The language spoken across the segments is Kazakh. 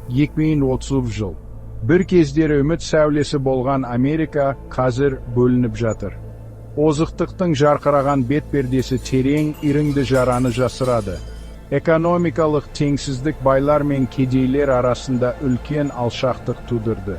2030 жыл. Бір кездері үміт сәулесі болған Америка қазір бөлініп жатыр. Озықтықтың жарқыраған бет пердесі терең іріңді жараны жасырады. Экономикалық теңсіздік байлар мен кедейлер арасында үлкен алшақтық тудырды.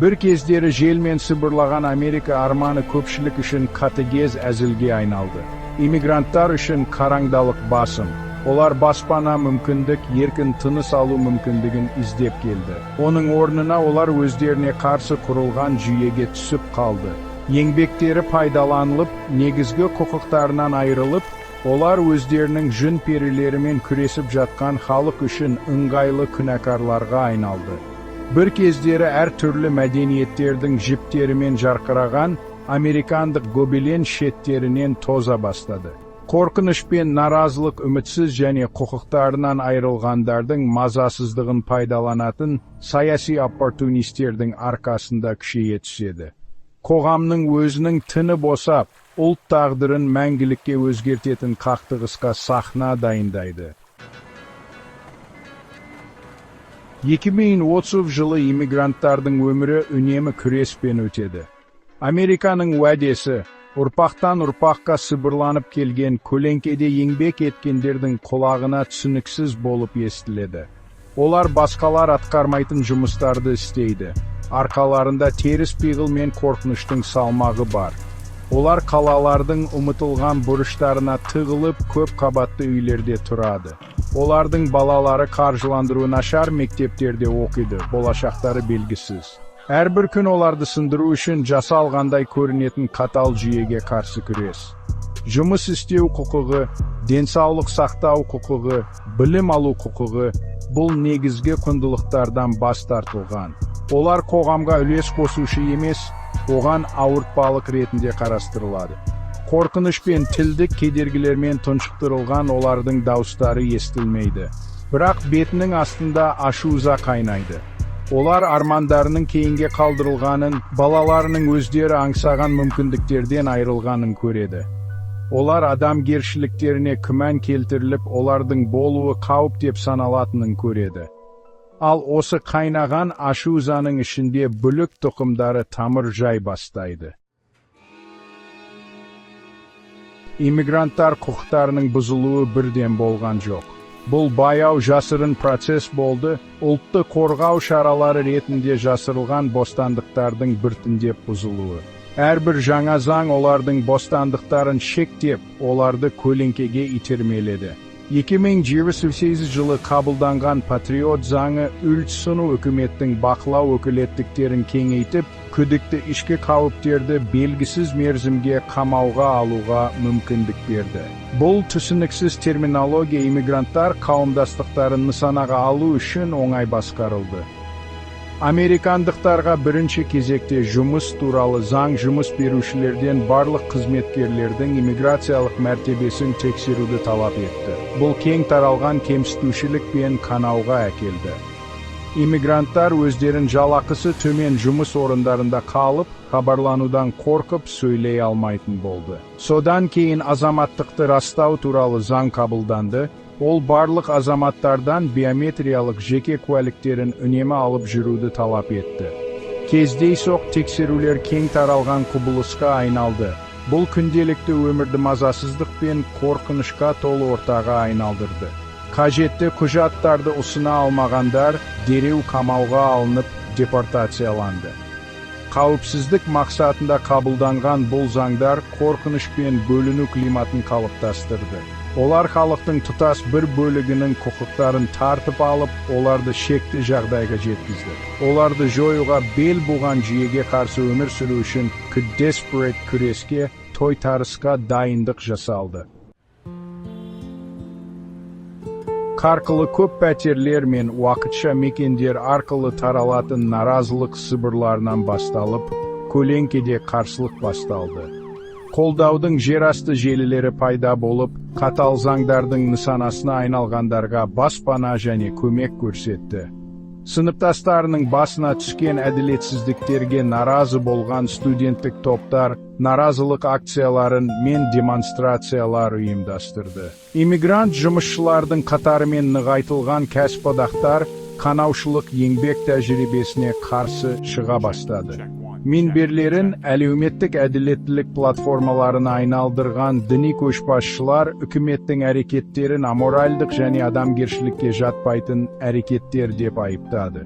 Бір кездері желмен сыбырлаған Америка арманы көпшілік үшін қатыгез әзілге айналды. Иммигранттар үшін қараңдалық басым. Олар баспана, мүмкіндік, еркін тыныс алу мүмкіндігін іздеп келді. Оның орнына олар өздеріне қарсы құрылған жүйеге түсіп қалды. Еңбектері пайдаланылып, негізгі құқықтарынан айырылып, олар өздерінің жүн перілерімен күресіп жатқан халық үшін ыңғайлы күнәкарларға айналды. Бір кездері әр түрлі мәдениеттердің жіптерімен жарқыраған американдық гобелен шеттерінен тоза бастады. Қорқыныш пен наразылық үмітсіз және құқықтарынан айырылғандардың мазасыздығын пайдаланатын саяси оппортунистердің арқасында күшейе түседі. Қоғамның өзінің тыны босап, ұлт тағдырын мәңгілікке өзгертетін қақтығысқа сахна дайындайды. 2030 жылы иммигранттардың өмірі үнемі күреспен өтеді. Американың уәдесі, ұрпақтан ұрпаққа сыбырланып келген көлеңкеде еңбек еткендердің құлағына түсініксіз болып естіледі. Олар басқалар атқармайтын жұмыстарды істейді. Арқаларында теріс пиғыл мен қорқыныштың салмағы бар. Олар қалалардың ұмытылған бұрыштарына тығылып, көп қабатты үйлерде тұрады. Олардың балалары қаржыландыруы нашар мектептерде оқиды, болашақтары белгісіз. Әрбір күн оларды сындыру үшін жасалғандай көрінетін қатал жүйеге қарсы күрес. Жұмыс істеу құқығы, денсаулық сақтау құқығы, білім алу құқығы бұл негізгі құндылықтардан бас тартылған. Олар қоғамға үлес қосушы емес, оған ауыртпалық ретінде қарастырылады. Қорқыныш пен тілдік кедергілермен тұншықтырылған олардың дауыстары естілмейді. Бірақ бетінің астында ашу-ыза қайнайды. Олар армандарының кейінге қалдырылғанын, балаларының өздері аңсаған мүмкіндіктерден айырылғанын көреді. Олар адамгершіліктеріне күмән келтіріліп, олардың болуы қауіп деп саналатынын көреді. Ал осы қайнаған ашу-ызаның ішінде бүлік тұқымдары тамыр жай бастайды. Иммигранттар құқықтарының бұзылуы бірден болған жоқ. Бұл баяу жасырын процесс болды, ұлтты қорғау шаралары ретінде жасырылған бостандықтардың біртіндеп бұзылуы. Әрбір жаңа заң олардың бостандықтарын шектеп, оларды көлеңкеге итермеледі. 2028 жылы қабылданған Патриот заңы ұлтсыну үкіметтің бақылау өкілеттіктерін кеңейтіп, күдікті ішкі қауіптерді белгісіз мерзімге қамауға алуға мүмкіндік берді. Бұл түсініксіз терминология иммигранттар қауымдастықтарын нысанаға алу үшін оңай басқарылды. Американдықтарға бірінші кезекте жұмыс туралы заң жұмыс берушілерден барлық қызметкерлердің иммиграциялық мәртебесін тексеруді талап етті. Бұл кең таралған кемсітушілік пен қанауға әкелді. Иммигранттар өздерін жалақысы төмен жұмыс орындарында қалып, хабарланудан қорқып сөйлей алмайтын болды. Содан кейін азаматтықты растау туралы заң қабылданды. Ол барлық азаматтардан биометриялық жеке куәліктерін үнемі алып жүруді талап етті. Кездейсоқ тексерулер кең таралған құбылысқа айналды. Бұл күнделікті өмірді мазасыздық пен қорқынышқа толы ортаға айналдырды. Қажетті құжаттарды ұсына алмағандар дереу қамауға алынып, депортацияланды. Қауіпсіздік мақсатында қабылданған бұл заңдар қорқыныш пен бөліну климатын қалыптастырды. Олар халықтың тұтас бір бөлігінің құқықтарын тартып алып, оларды шекті жағдайға жеткізді. Оларды жоюға бел буған жүйеге қарсы өмір сүру үшін desperate күреске, тойтарысқа дайындық жасалды. Қарқылы көп пәтерлер мен уақытша мекендер арқылы таралатын наразылық сыбырларынан басталып, көлеңкеде қарсылық басталды. Қолдаудың жерасты желілері пайда болып, қатал заңдардың нысанасына айналғандарға баспана және көмек көрсетті. Сыныптастарының басына түскен әділетсіздіктерге наразы болған студенттік топтар наразылық акцияларын мен демонстрациялар ұйымдастырды. Иммигрант жұмысшылардың қатарымен нығайтылған кәсіподақтар Қанаушылық еңбек тәжірибесіне қарсы шыға бастады. Мінберлерін әлеуметтік әділеттілік платформаларына айналдырған діни көшбасшылар үкіметтің әрекеттерін аморальдық және адамгершілікке жатпайтын әрекеттер деп айыптады.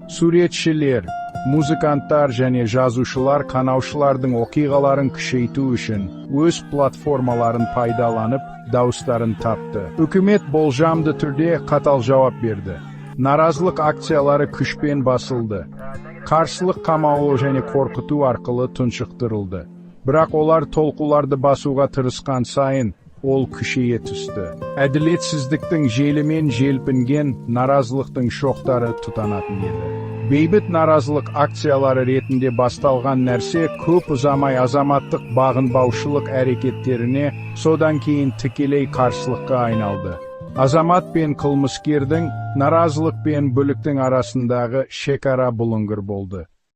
Суретшілер, музыканттар және жазушылар қанаушылардың оқиғаларын күшейту үшін өз платформаларын пайдаланып, дауыстарын тапты. Үкімет болжамды түрде қатал жауап берді. Наразылық акциялары күшпен басылды. Қарсылық қамау және қорқыту арқылы тұншықтырылды. Бірақ олар толқуларды басуға тырысқан сайын, ол күшейе түсті. Әділетсіздіктің желімен желпінген наразылықтың шоқтары тұтанатын еді. Бейбіт наразылық акциялары ретінде басталған нәрсе көп ұзамай азаматтық бағынбаушылық әрекеттеріне, содан кейін тікелей қарсылыққа айналды. Азамат пен қылмыскердің, наразылық пен бүліктің арасындағы шекара бұлыңғыр болды.